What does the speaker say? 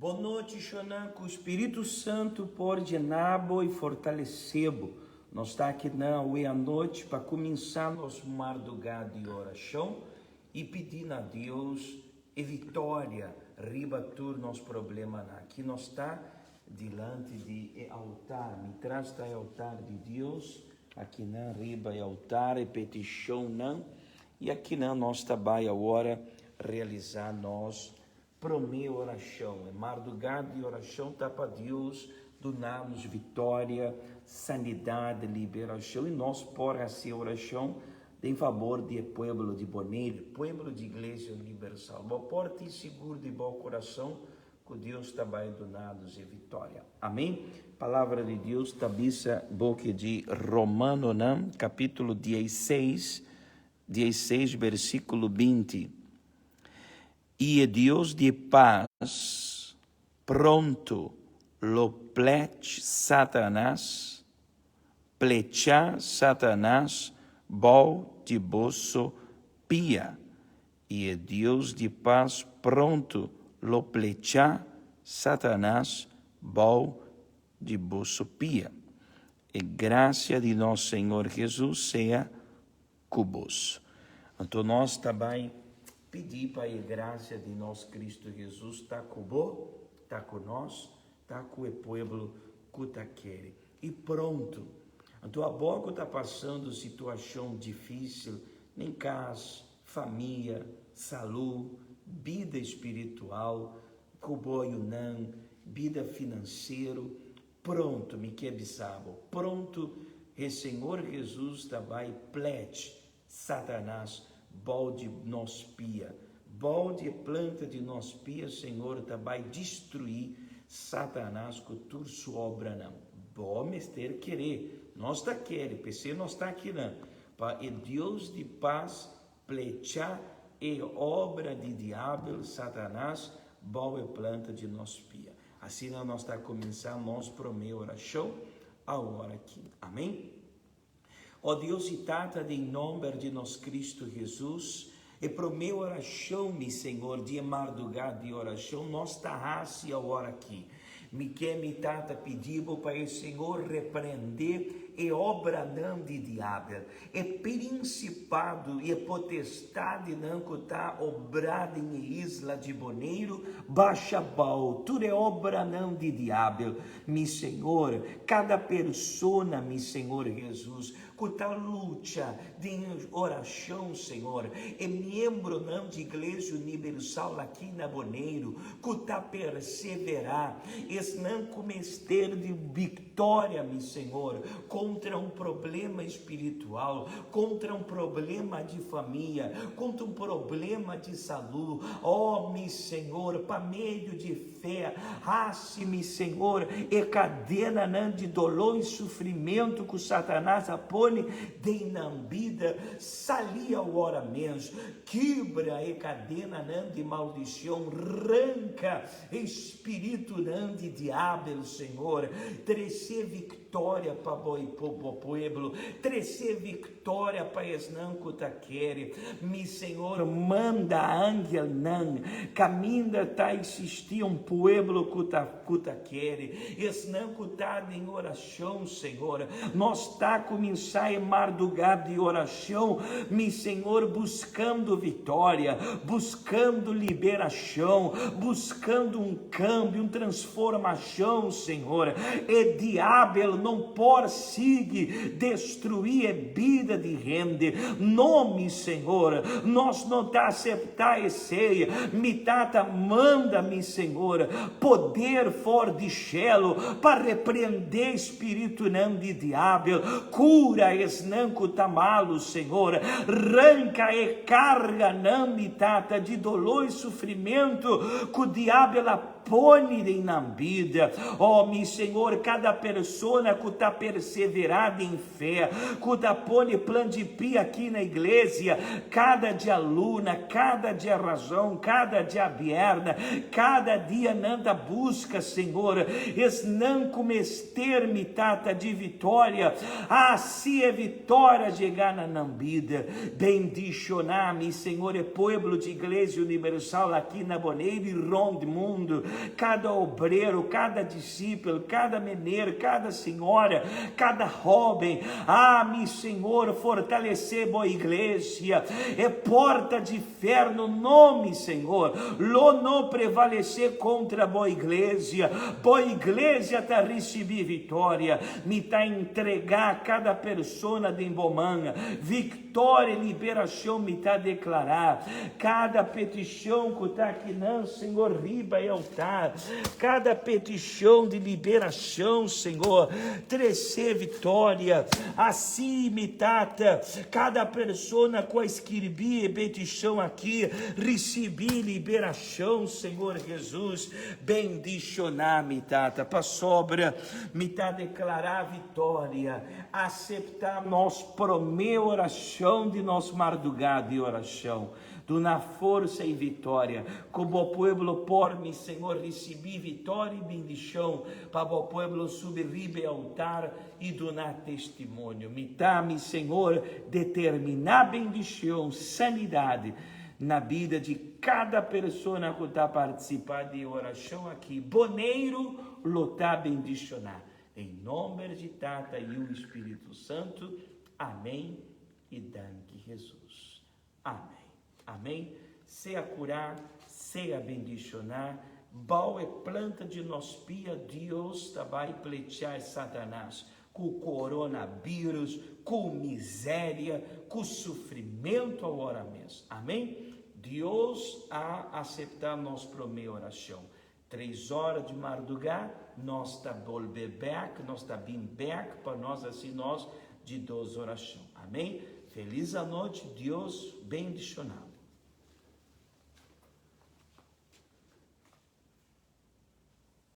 Bon nochi shonan ku Spiritu Santu por jena bo i fortalese bo. Nos ta aki nan awe anochi pa kuminsá nos mardugá di orashon i pidi na Dios e viktoria riba tur nos problemanan. Aki nos ta dilanti di e altar. Mi tras ta e altar di Dios. Akinan riba e altar e petishonnan i akinan nos ta bai awor realisá nos Promé orashon, e mardugá di orashon ta pa Dios duna nos viktoria, sanidat, liberashon i nos por hasi orashon den fabor di e pueblo di Boneiru, pueblo di Iglesia Universal. Bo por tin sigur di bo kurason ku Dios ta bai duna nos e viktoria. Amen. Palabra di Dios ta bisa boki di Romanonan kapítulo dieseis, dieseis bersíkulo 20. I e Dios di pas pronto lo plech Satanas, plecha Satanas bou di boso pia. I e Dios di pas pronto lo plecha Satanas bou di boso pia. E gracia di nos Señor Jesus sea ku bos. Anto nos ta bai pidi pa e grasia di nos Kristu Hesus ta ku bo, ta ku nos, ta ku e pueblo ku ta kere. I pronto! Anto abo ku ta pasando situashon difisil den kas, famia, salu, bida spiritual, ku bo yunan, bida finansero, Pronto, mi ke bisa bo, pronto e Señor Jesus ta bai plech Satanas bou di nos pia. Bou di e planta di nos pia Señor ta bai destrui Satanas ku tur su obranan. Bo mester kere, nos ta kere, p'esei nos ta akinan, pa e Dios di pas plecha e obra di diabel Satanas bou e planta di nos pia. Asina nos ta kuminsá nos promé orashon awor aki. Amén. O Dios i Tata, den nòmber di nos Kristu Hesus, e promé orashon, mi Señor, di e mardugá di orashon nos ta hasi awor aki. Mi ke, mi Tata, pidi Bo pa e Señor reprendé e obranan di diabel, E prinsipado i e potestadinan ku ta obrá den e isla di Boneiru basha bou tur e obranan di diabel. Mi Señor, kada persona, mi Señor Hesus, ku ta lucha den orashon, Señor, e miembronan di Iglesia Universal aki na Boneiru ku ta perseverá, esnan ku mester di Victoria, mi Señor, contra un problema espiritual, contra un problema di famia, contra un problema di salud. Oh, mi Señor, pa medio di fe, haci, mi Señor, e cadenanan di dolor y sufrimento cu Satanás a pone den nan bida, sali awor mes. Kibra e cadenanan di maldicion, ranca E spiritunan di diabel, Señor, trece victoria pa bo y bo pueblo, trece victoria pa esnan cu ta kere. Mi Señor, manda angelnan caminda ta existi un pueblo cu ta cu ta kere, esnan cu ta den oracion, Señor. Nos ta cuminsa e marduga di oracion, mi Señor, buscando victoria, buscando liberacion, buscando un cambio, un transformacion, Señor. E diabel no por sigui destrui e bida di hende. No, mi Señor, nos no ta acepta esey. Mi Tata, manda, mi Señor, poder for di cielo pa reprende spiritunan di diabel, cura esnan cu ta malo, Señor, ranca e carganan, mi Tata, di dolor y sufrimento cu diabel a pone den nan bida. Oh, mi Señor, cada persona cu ta persevera den fe, cu ta pone. plan di pia aki na iglesia, kada djaluna, kada djarazon, kada djabièrnè, kada dia nan ta buska, Señor, esnan ku mester mi Tata di vitória, hasi e vitória yega na nan bida. Bendishoná mi, Señor, e pueblo di Iglesia Universal aki na Boneiru i rònt mundu, kada obrero, kada disipel, kada mener, kada señora, kada hóben. Ah, mi Señor, fortalesé bo iglesia. E porta di ferno no, mi Señor, lo no prevalesé kontra bo iglesia. Bo iglesia ta risibí viktoria. Mi ta entregá kada persona den bo man. Viktoria i liberashon mi ta deklará. Kada petishon ku ta akinan, Señor, riba e altar, kada petishon di liberashon, Señor, tresé viktoria. Asi, mi Tata, kada persona ku a skirbí e petishon aki, risibí liberashon, Señor Jesus. Bendishoná mi, Tata, pasobra mi ta deklará viktoria. Aseptá nos promé orashon di nos mardugá di orashon. Duna forsa i viktoria. Ku bo pueblo por, mi Señor, risibí viktoria i bendishon, pa bo pueblo subi riba e altar i duna testimonio. Mi ta, mi Señor, determiná bendishon, sanidat na bida di kada persona ku ta partisipá di e orashon akí. Boneiru lo ta bendishoná. Den nomber di Tata, Yu i Spiritu Santu. Amén i danki Hesus. Amén. Amén. Sea kurá, sea bendishoná. Bou e planta di nos pia Dios ta bai plechá e Satanas ku coronavirus, ku miseria, ku sufrimentu awor mes. Amén. Dios a aseptá nos promé orashon. Tres ora di mardugá nos ta bolbe bèk, nos ta bin bèk pa nos hasi nos di dos orashon. Amén. Felis anochi, Dios bendishoná bo.